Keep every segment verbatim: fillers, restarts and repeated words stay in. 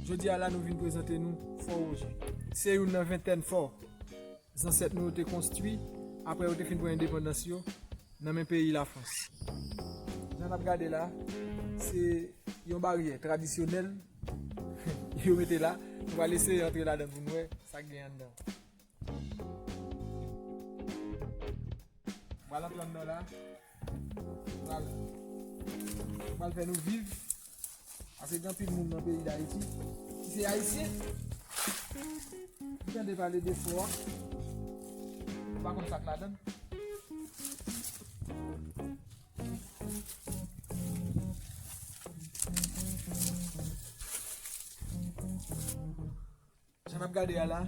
Jodi a la, nou vin prezante nou Fò Woje. Se youn nan ventèn fò zansèt nou yo te konstwi apre yo te fin pran endepandans yo nan men peyi Lafrans. Jan n ap gade la, se yon baryè tradisyonèl yo mete la. Nou pral eseye antre ladan l pou n wè sa k gen anndan. Pral antre anndan la. Pral, pral fè nou viv. Paske gen anpil moun nan peyi Dayiti ki se Ayisyen, ki tande pale de fò a, yo pa konn sa k ladan l. Jan n ap gade a la,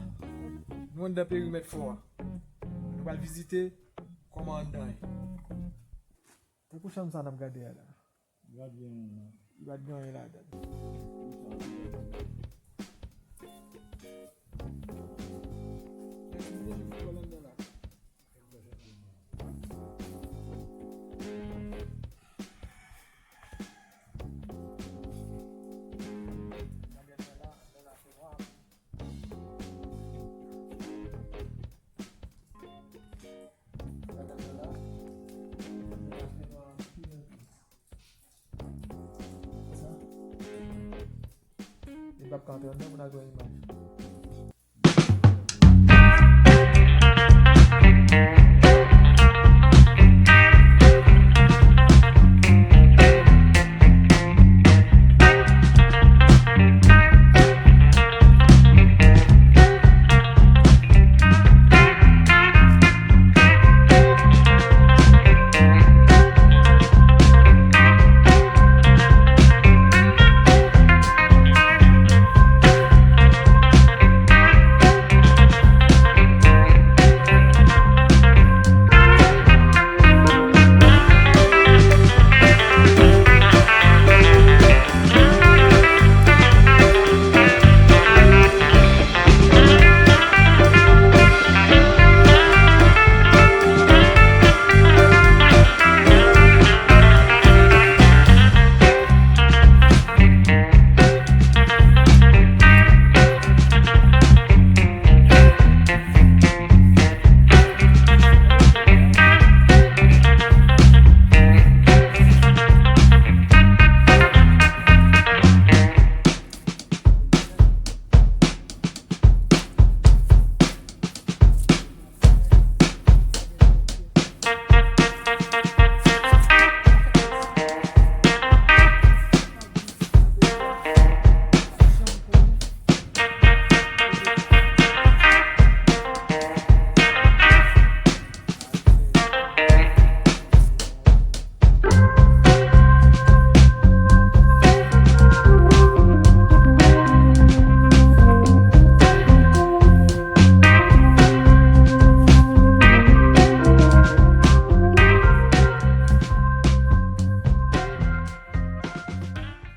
nou anndan perimèt fò a. Nou pral vizite kòman anndan ye. Tankou chanm sa n ap gade a la. Li pa t gen anyen la. Li pa t gen anyen ladan l. Mèsi, nou deja fout wè l anndan la. Li p ap ka antre anndan pou n al jwenn imaj.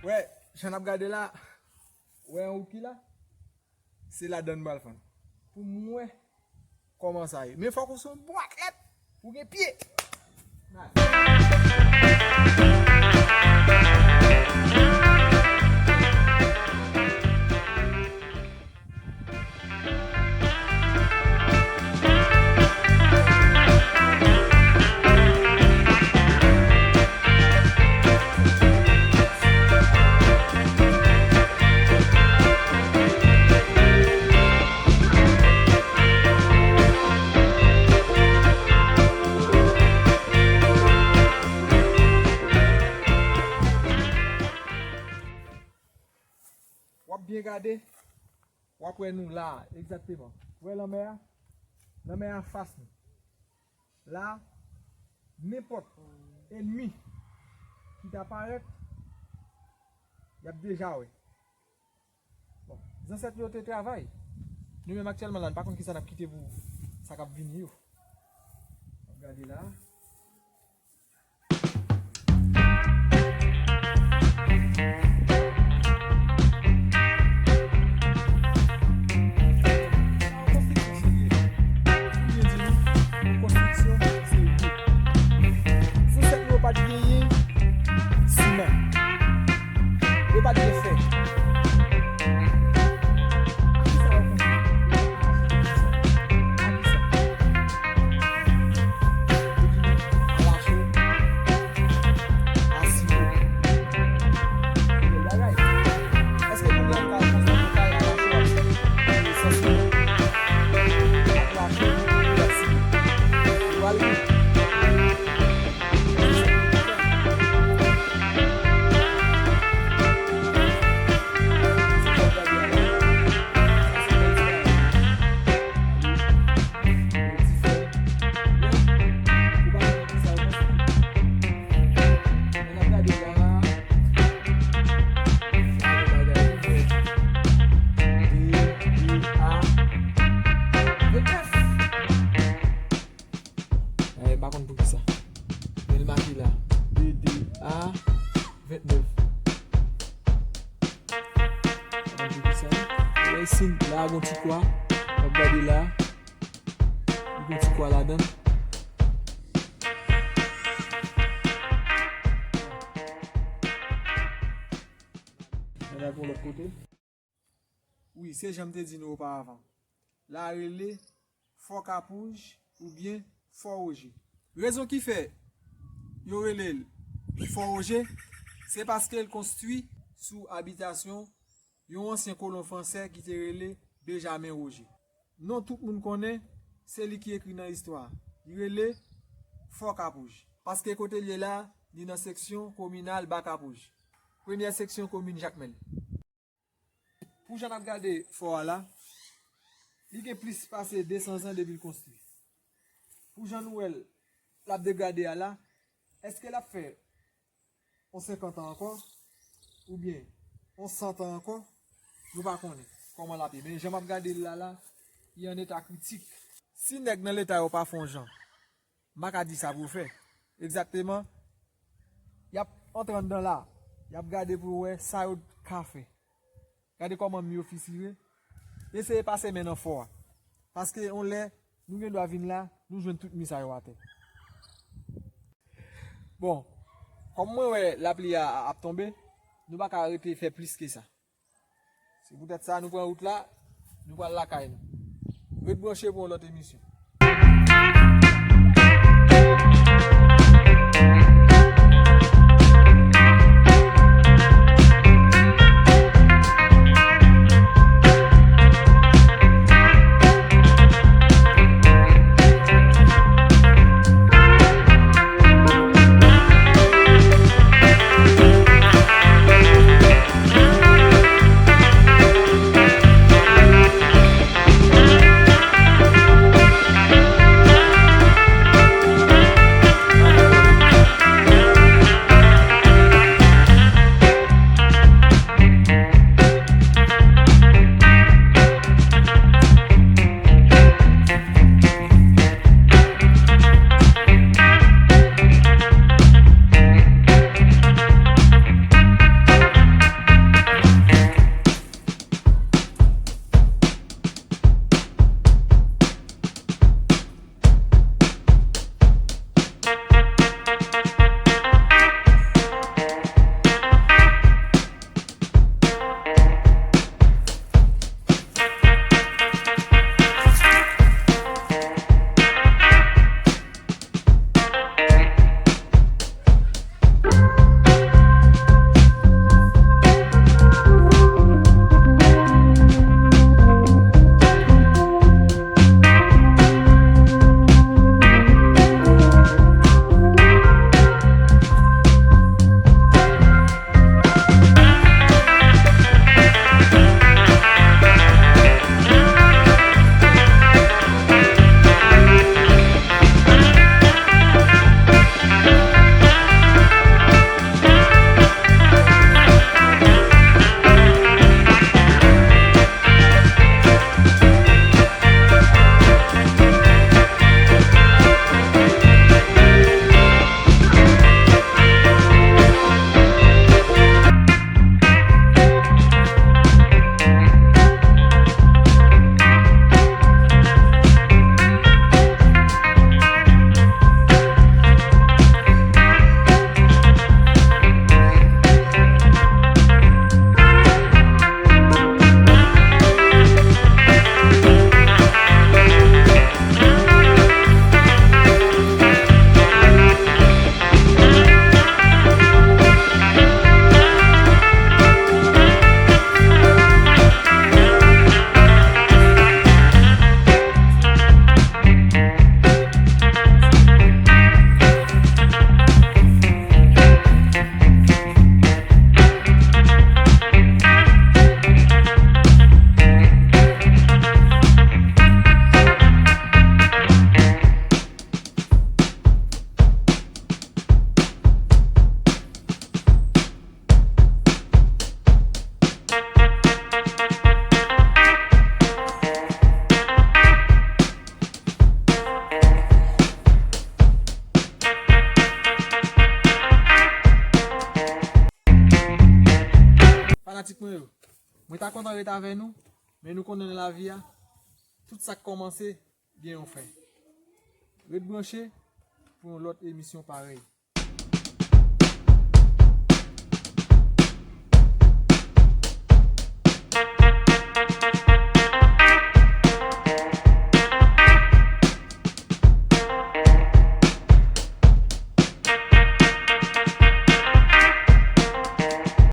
Wè, jan n ap gade la, wè yon wouki la, se ladan n pral fann. Pou m wè kòman sa ye. Men fòk ou se yon bon atlèt, pou w gen pye. W ap byen gade, w ap wè nou la a, egzakteman. Ou wè lanmè a? Lanmè a anfas nou. La, nenpòt ènmi ki ta parèt, y ap deja wè. Bon, zansèt yo te travay. Nou menm aktyèlman la, n pa konn kisa n ap kite pou sa k ap vini yo. N ap gade la. Zansèt nou yo pa t genyen siman. Yo pa t gen fè. Isin la, gon ti kwa. W ap gade la. Gon ti kwa ladan l. Ann al pou lòt kote. Wi, se jan m te di nou oparavan. La rele Fò Kapouj oubyen Fò Woje. Rezon ki fè yo rele l Fò Woje, se paske l konstwi sou abitasyon yon ansyen kolon fransè ki te rele Benjamin Woje. Non tout moun konnen, se li ki ekri nan istwa. Li rele Fò Kapouj. Paske kote l ye la, li nan seksyon kominal Ba Kapouj. Premyè seksyon komin Jakmèl. Pou jan n ap gade fò a la, li gen plis pase de san zan depi l konstwi. Pou jan nou wè l, l ap degrade a la, èske l ap fè yon senkant an ankò, oubyen yon san tan ankò, nou pa konnen kòman l ap ye. Men jan m ap gade l la la, li an eta kritik. Si nèg nan leta yo pa fè yon jan, m pa ka di sa pou yo fè. Egzakteman, y ap antre anndan la, y ap gade pou yo wè sa yo ka fè. Gade kòman mi yo fisire. Eseye pase men nan fò a. Paske yon lè, nou gen dwa vin la, nou jwenn tout mi sa yo atè. Bon, kòm mwen wè lapli a ap tonbe, nou pa ka rete fè plis ke sa. Se poutèt sa, nou pran wout la, nou pral lakay nou. Ret branche pou yon lòt emisyon. Fanatik mwen yo, mwen ta kontan ret avè nou, Men nou konnen nan lavi a, tout sa k kòmanse gen yon fen. Ret branche pou yon lòt emisyon parèy.